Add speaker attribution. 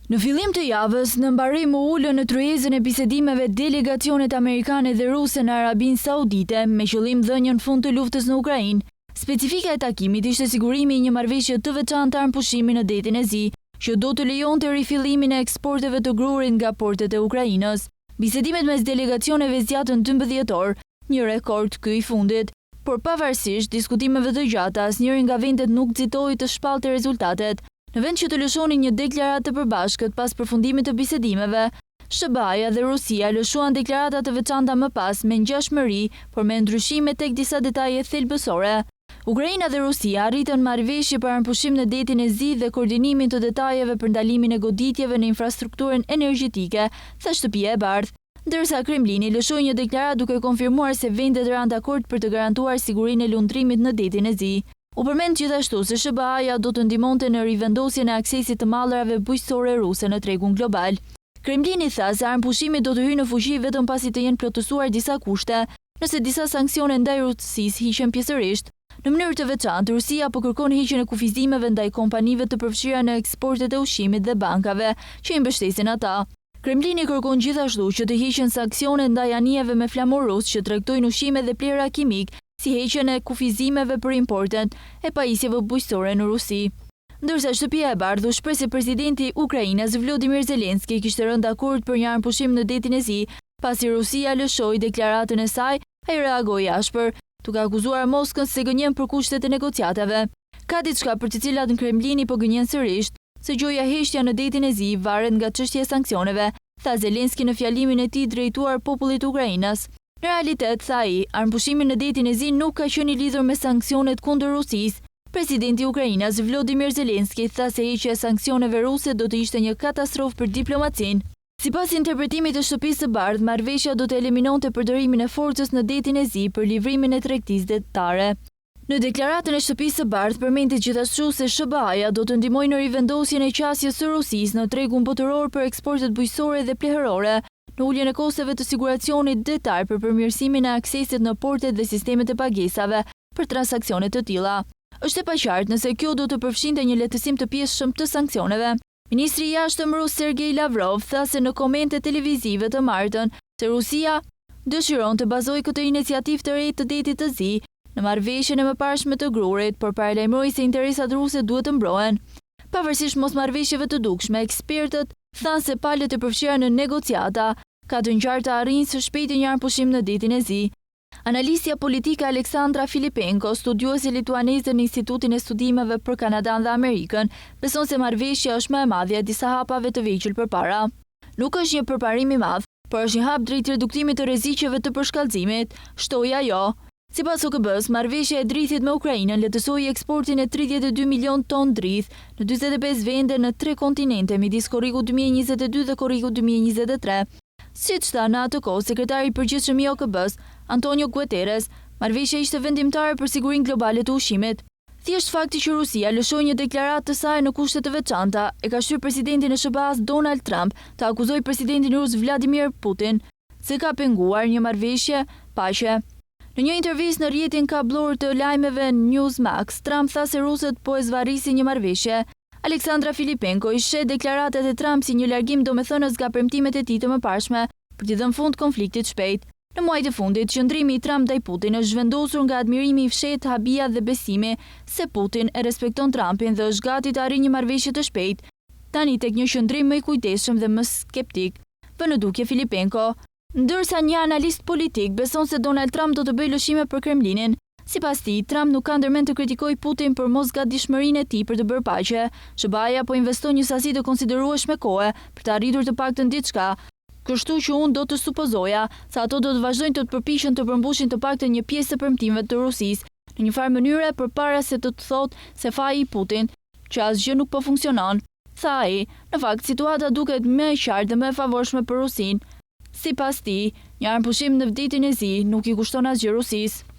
Speaker 1: Në fillim të javës, në mbarim u ulën në tryezën e bisedimeve delegacionet amerikane dhe ruse në Arabinë Saudite, me qëllim dhënien fund të luftës në Ukrainë. Specifika e takimit ishte sigurimi i një marrëveshje të veçantë armëpushimi në Detin e Zi, që do të lejonte rifillimin e eksporteve të grurit nga portet e Ukrainës. Bisedimet mes delegacioneve zgjatën 12 orë, një rekord ky i fundit. Por pavarësisht diskutimeve të gjata, asnjëri nga vendet nuk nxitoi të shpallte rezultatet. Në vend që të lëshonin një deklaratë të përbashkët pas përfundimit të bisedimeve, SHBA-ja dhe Rusia lëshuan deklarata të veçanta më pas me ngjashmëri, por me ndryshime tek disa detaje thelbësore. Ukraina dhe Rusia arritën marrëveshje për armëpushim në Detin e Zi dhe koordinimin të detajeve për ndalimin e goditjeve në infrastrukturën energjetike, tha Shtëpia e Bardhë. Ndërsa Kremlini lëshoi një deklaratë duke konfirmuar se vendet ranë dakord për të garantuar sigurinë e lundrimit në Detin e Zi. U përmend gjithashtu se SHBA-ja do të ndihmonte në rivendosjen e aksesit të mallrave bujqësore ruse në tregun global. Kremlini tha se armëpushimi do të hyjë në fuqi vetëm pasi të jenë plotësuar disa kushte, nëse disa sanksione ndaj Rusisë hiqen pjesërisht. Në mënyrë të veçantë, Rusia po kërkon heqjen e kufizimeve ndaj kompanive të përfshira në eksportet e ushqimit dhe bankave që i mbështesin ata. Kremlini kërkon gjithashtu që të hiqen sanksionet ndaj anijeve me flamur rus që tregtojnë ushqime dhe plehra kimike, si heqjen e kufizimeve për importet e pajisjeve bujqësore në Rusi. Ndërsa Shtëpia e Bardhë u shpreh se presidenti ukrainas Vlodimir Zelenski kishte rënë dakord për një armëpushim në Detin e Zi, pasi Rusia lëshoi deklaratën e saj, ai reagoi ashpër, duke akuzuar Moskën se gënjen për kushtet e negociatave. Ka diçka për të cilat Kremlini po gënjen sërish, se gjoja heshtja në Detin e Zi varet nga çështja e sanksioneve, tha Zelenski në fjalimin e tij drejtuar popullit ukrainas. Në realitet, tha ai, armëpushimi në Detin e Zi nuk ka qenë i lidhur me sanksionet kundër Rusisë. Presidenti ukrainas Vlodimir Zelenski tha se heqja e sanksioneve ruse do të ishte një katastrofë për diplomacinë. Sipas interpretimit të Shtëpisë së Bardhë, marrëveshja do të eliminonte përdorimin e forcës në Detin e Zi për livrimin e tregtisë detare. Në deklaratën e Shtëpisë së Bardhë përmendet gjithashtu se SHBA-ja do të ndihmojë në rivendosjen e qasjes së Rusisë në tregun botëror për eksportet bujqësore dhe plehërore, në uljen e kosteve të siguracionit detar për përmirësimin e aksesit në portet dhe sistemet e pagesave për transaksione të tilla. Është e paqartë nëse kjo do të përfshinte një lehtësim të pjesshëm të sanksioneve. Ministri i Jashtëm rus Sergei Lavrov tha se në komente televizive të martën se Rusia dëshiron të bazojë këtë iniciativë të re të Detit të Zi në marrëveshjen e mëparshme të grurit, por paralajmëroi se interesat ruse duhet të mbrohen. Pavarësisht mosmarrëveshjeve të dukshme, ekspertët thanë se palët e përfshira në negociata ka të ngjarë të arrijnë së shpejti një armëpushim në Detin e Zi. Analistja politike Aleksandra Filipenko, studiuese lituaneze në Institutin e Studimeve për Kanadanë dhe Amerikën, beson se marrëveshja është më e madhja e disa hapave të vegjël përpara. Nuk është një përparim i madh, por është një hap drejt reduktimit të rreziqeve të përshkallëzimit, shtoi ajo. Sipas OKB-së, marrëveshja e drithit me Ukrainën lehtësoi eksportin e 32 milionë ton drithë në 45 vende në tre kontinente midis korrikut 2022 dhe korrikut 2023. Siç tha në atë kohë sekretari i përgjithshëm i OKB-së, Antonio Guterres, marrëveshja ishte vendimtare për sigurinë globale të ushqimit. Thjesht fakti që Rusia lëshoi një deklaratë të saj në kushte të veçanta, e ka shtyrë presidentin e SHBA-s Donald Trump të akuzojë presidentin rus Vladimir Putin se ka penguar një marrëveshje paqe. Në një intervistë në rrjetin kabllor të lajmeve Newsmax, Trump tha se rusët po e zvarrisin një marrëveshje. Aleksandra Filipenko i sheh deklaratat e Trump si një largim domethënës nga premtimet e tij të mëparshme për t'i dhënë fund konfliktit shpejt. Në muajt e fundit, qëndrimi i Trump ndaj Putin është zhvendosur nga admirimi i fshehtë, habia dhe besimi se Putin e respekton Trumpin dhe është gati të arrijë një marrëveshje të shpejtë, tani tek një qëndrim më i kujdesshëm dhe më skeptik, vë në dukje Filipenko. Ndërsa një analist politik beson se Donald Trump do të bëjë lëshime për Kremlinin. Sipas tij, Trump nuk ka ndërmend të kritikojë Putin për mosgatishmërinë e tij për të bërë paqe. SHBA-ja po investon një sasi të konsiderueshme kohe për të arritur të paktën diçka, kështu që unë do të supozoja se ato do të vazhdojnë të përpiqen të përmbushin të paktën një pjesë të premtimeve të Rusisë në një farë mënyre përpara se të thotë se faji i Putin që asgjë nuk po funksionon. Tha ai. Në fakt, situata duket më e qartë dhe më e favorshme për Rusinë. Sipas tij, një armëpushim në Detin e Zi nuk i kushton asgjë Rusisë.